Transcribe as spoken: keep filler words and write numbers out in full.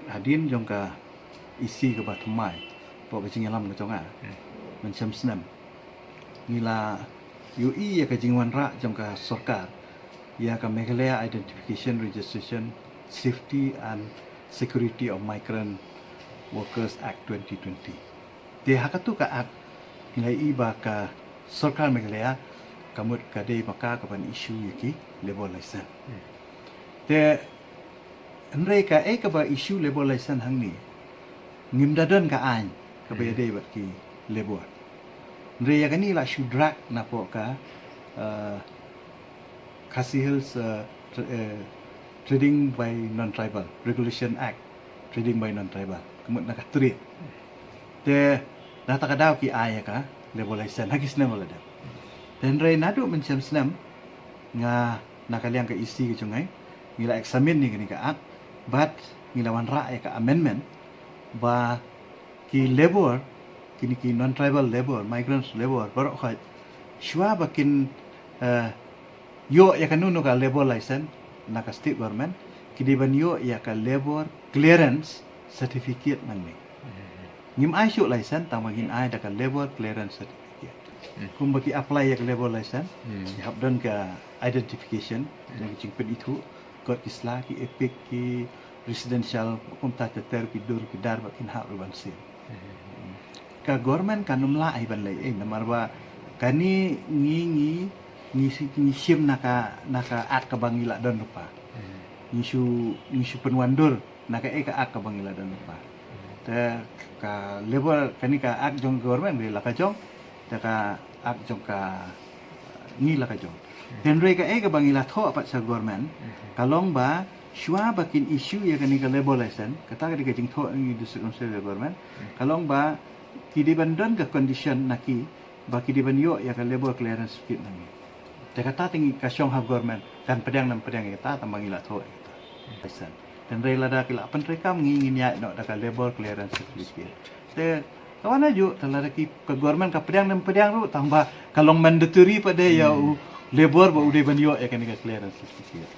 Hadien jong ka EC kaba thymmai, hapoh ka jingïalam ka jong nga, mynshem snem, ngi la ïohi ïa ka jingwanrah jong ka sorkar ïa ka Meghalaya Identification, Registration, Safety and Security of Migrant Workers Act twenty twenty. Te ha katu ka Act ngi la ïohi ba ka sorkar Meghalaya ka mut ka dei ma ka kaban issue ïa ki labour license. Te hynrei kaei kaba issue labour license hangne, ngim da don ka aiñ kaba ïadei bad ki labour. Hynrei ïa kane la shu drag napoh ka, eh, Khasi Hills, eh, Tra-, eh, Trading by Non-Tribal Regulation Act, Trading by Non-Tribal, ka mut na ka trade. Te na kata ka daw ki ai ïa ka labour license ha ki snem ba la dep. Te hynrei naduh mynshem snem nga, na ka liang ka EC ka jong nga, ngi la examine ïa kane ka Act bad ngi la wanrah ïa ka amendment ba ki labour, kine ki non-tribal labour, migrants labour baroh khoit, shuwa ba kin, eh, ïoh ïa kano kano ka labour license na ka state government, ki dei ban ïoh ïa ka labour clearance certificate nangne. Ngim ai shuh license, tang ba ngin ai da ka labour clearance certificate. Kumba ki apply ïa ka labour license, ki hap don ka identification, don ka jingpynithuh, kot ki sla, ki EPIC, ki residential, kumta ter ter, ki dur ki dar, ba kin hap ruh ban siew. Ka government kan ym lah ai ban leh ei, namar ba kane ngi, ngi, ngi shi-, ngi shim na ka, na ka Act kaba ngi la don lypa. Ngi shu, ngi shu pynwandur na kaei ka Act kaba ngi la don lypa. Te ka labour, kane ka Act jong government, ngi la ka jong, te ka Act jong ka, ngi la ka jong. Te hynrei kaei kaba ngi la thoh pat sha government, ka long ba shuwa ba kin issue ïa kane ka labour license, kata ka dei ka jingthoh ngi District Council ïa government, ka long ba ki dei ban don ka condition na ki, ba ki dei ban ïoh ïa ka labour clearance certificate nangne. Te kata te ngi ka shong ha government, kan pdiang ne ym pdiang ïa kata, tang ba ngi la thoh ïa kata. License. Te hynrei lada ki la pyntreikam ngi, ngin ïaid noh da ka labour clearance certificate. Te ka wan ajuh, te lada ki, ka government ka pdiang ne ym pdiang ruh, tang ba ka long mandatory pat de ïa u labour ba u dei ban ïoh ïa kane ka clearance certificate.